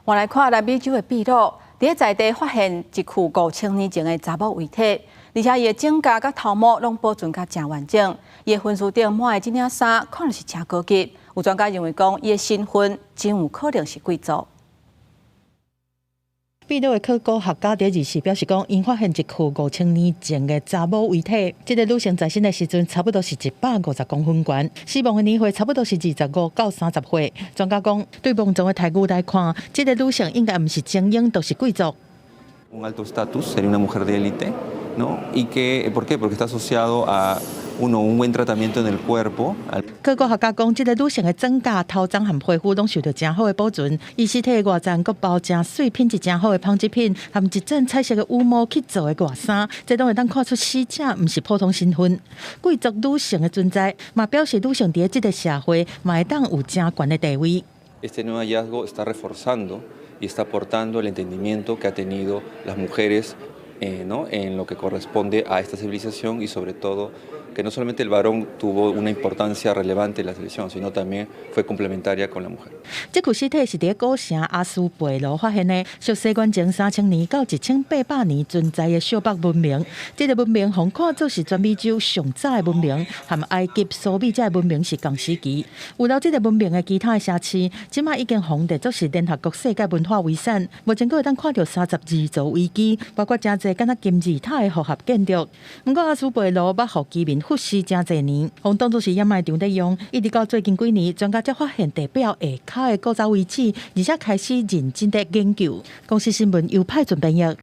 換來看南美洲的秘魯，佇在地發現一具5000年前的查某遺體，而且伊的指甲佮頭毛攏保存甲誠完整，伊的焚屍頂抹的這領衫看來是誠高級。有專家認為講，伊的身份真有可能是貴族。秘魯的考古學家佇24表示講，𪜶發現一具5000年前的查某遺體。這个女性在生的時陣，差不多是150公分懸，死亡的年歲差不多是25到30歲。專家講，對墓葬的待遇來看，這个女性應該毋是精英，就是貴族。 Un alto estatus, sería una mujer de élite, ¿no? Y que, ¿por qué? Porque está asociado a uno, un buen tratamiento en el cuerpo. 考古學家講，這个女性的指甲、頭鬃和皮膚攏受著誠好的保存，伊屍體的外層閣包誠媠、品質誠好的紡織品，和一陣彩色的羽毛去做的外衫，這攏會當看出死者毋是普通身份。貴族女性的存在，嘛表示女性佇這个社會嘛會當有誠懸的地位。 Este nuevo hallazgo está reforzando y está aportando el entendimiento que ha tenido las mujeres, ¿no?, en lo que corresponde a esta civilización y sobre todo que no solamente el varón tuvo una importancia relevante en la civilización, sino también fue complementaria con la mujer. 這具屍體是佇古城阿斯貝羅發現的，屬西元前3000年到1800年存在的小北文明。這个文明予看做是全美洲上早的文明，和埃及、蘇美這个文明是仝時期。有了這个文明的其他的城市，這馬已經予列做是聯合國世界文化遺產。目前閣會當看著32座遺跡，包括誠濟敢若金字塔的複合建築。毋過阿斯貝羅捌予居民忽視誠濟年，予當作是掩埋場咧用，一直到最近幾年，專家才發現地表下跤的古早遺址，而且開始認真的研究。公視新聞由派准編譯。